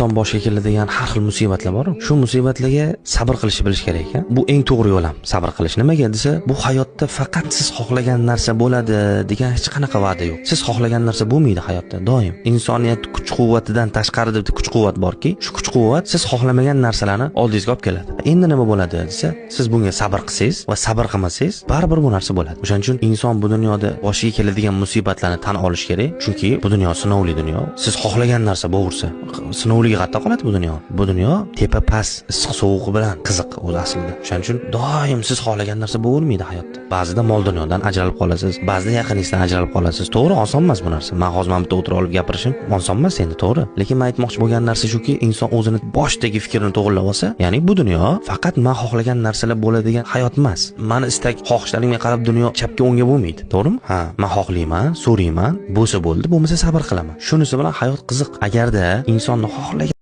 Inson boshiga keladigan har xil musibatlar bor. Shu musibatlarga sabr qilishni bilish kerak ekan. Bu eng to'g'ri yo'l ham sabr qilish. Nimaga desa, bu hayotda faqat siz xohlagan narsa bo'ladi degan hech qanaqa va'da yo'q. Siz xohlagan narsa bo'lmaydi hayotda doim. Insoniyat kuch-quvvatidan tashqarida bitta kuch-quvvat borki, shu kuch-quvvat siz xohlamagan narsalarni oldingizga olib keladi. Endi nima bo'ladi desa, siz bunga sabr qilsangiz va sabr qilmasangiz, baribir bu narsa bo'ladi. O'shaning uchun inson bu dunyoda boshiga keladigan musibatlarni tan olish kerak, chunki bu dunyo sinovli dunyo. Siz xohlagan narsa bo'g'irsa, sinovligi qayerda qoladi bu dunyo? Bu dunyo tepa past, issiq sovug'i bilan qiziq o'zi aslida. O'shaning uchun doim siz xohlagan narsa bo'lavermaydi hayotda. Ba'zida mol dunyodan ajralib qolasiz, ba'zida yaqiningizdan ajralib qolasiz. To'g'ri, oson emas bu narsa. Men hozir mana bitta o'tirib olib gapirishim oson emas endi, to'g'ri. Lekin men aytmoqchi bo'lgan narsa shuki, inson o'zini boshidagi fikrini to'g'rilab olsa, ya'ni bu dunyo faqat men xohlagan narsalar bo'ladigan hayot emas. Mani istak, xohishlarimga qarab dunyo chapga o'ngga bo'lmaydi, to'g'rimi? Ha, men xohlayman, so'rayman, bo'lsa bo'ldi, bo'lmasa sabr qilaman. Shunisi bilan hayot qiziq. Agarda insonni xohlagan